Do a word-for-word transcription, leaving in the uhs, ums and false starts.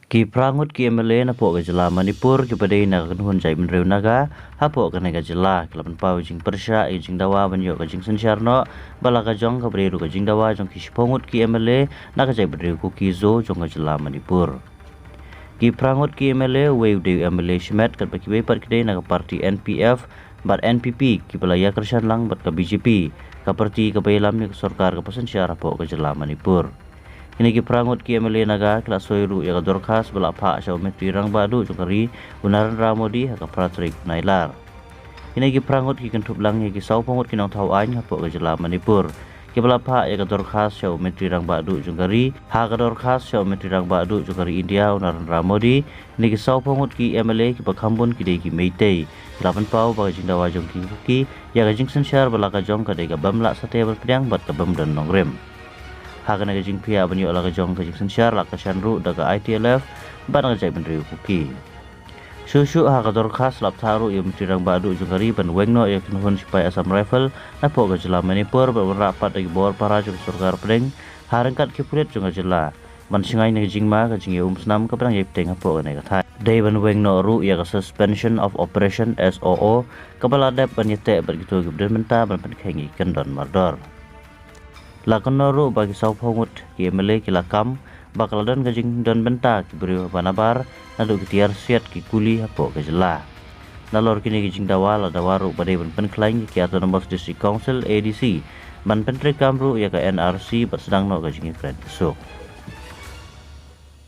Ki phra ngut ki M L A napoh ka jylla Manipur kiba dei na ka kynhun jaitbynriew Naga hapoh kane ka jylla ki la pynpaw jingpyrshah ïa ka jingdawa ban ïoh ka jingsynshar noh bad la ka jong kaba dei ruh ka jingdawa jong ki shiphew ngut ki M L A na ka jaitbynriew Kuki-Zo jong ka jylla Manipur. Ki phra ngut ki M L A, uwei u dei u M L A shimet katba kiwei pat ki dei na ka party N P F bad N P P kiba la ïakyrshan lang bad ka B J P, ka party kaba ïalam ïa ka sorkar kaba synshar hapoh ka jylla Manipur. Kine ki phra ngut ki M L A Naga ki la soi ruh ïa ka dorkhas ba la phah sha u Myntri Rangbah Duh jong ka ri, u Narendra Modi, ha ka phra tarik u Nailar. Kine ki phra ngut ki kynthup lang ïa ki sawphew ngut ki nongthaw aiñ hapoh ka jylla Manipur kiba la phah ïa ka dorkhas sha u Myntri Rangbah Duh jong ka ri. Ha ka dorkhas sha u Myntri Rangbah Duh jong ka ri India, u Narendra Modi, kine ki sawphew ngut ki M L A kiba kham bun ki dei ki Meitei ki la pynpaw ba ka jingdawa jong ki Kuki ïa ka jingsynshar ba la ka jong ka dei ka bym lah satia ban pdiang bad ka bym don nongrim. Ha kane ka jingphiah ban ïoh la ka jong ka jingsynshar la kyrshan ruh da ka I T L F bad na ka jaitbynriew Kuki. Shuh shuh ha ka dorkhas la phah ruh ïa u Myntri Rangbah Duh jong ka ri ban weng noh ïa ka kynhun shipai Assam Rifle napoh ka jylla Manipur bad wanrah pat da ki bor para jong ka sorkar pdeng ha ryngkat ki pulit jong ka jylla ban shngaiñ na ka jingma ka jingïaumsnam kaba dang ïai bteng hapoh kane ka thaiñ. Dei ban weng noh ruh ïa ka Suspension of Operation, S O O, kaba la dep ban ïateh bad kito kiba don bynta ban pynkheiñ ïa ki kyndon mardor. La kynnoh ruh ba ki sawphew ngut ki M L A ki la kam ba ka la don ka jingdon bynta ki briew ba nabar naduh ki tiar siat ki kuli hapoh ka jylla. Nalor kine ki jingdawa la dawa ruh ba dei ban pynkhlaiñ ïa ki Autonomous District Council, A D C, ban pyntreikam ruh ïa ka N R C bad sdang noh ka jingïakren ka suk.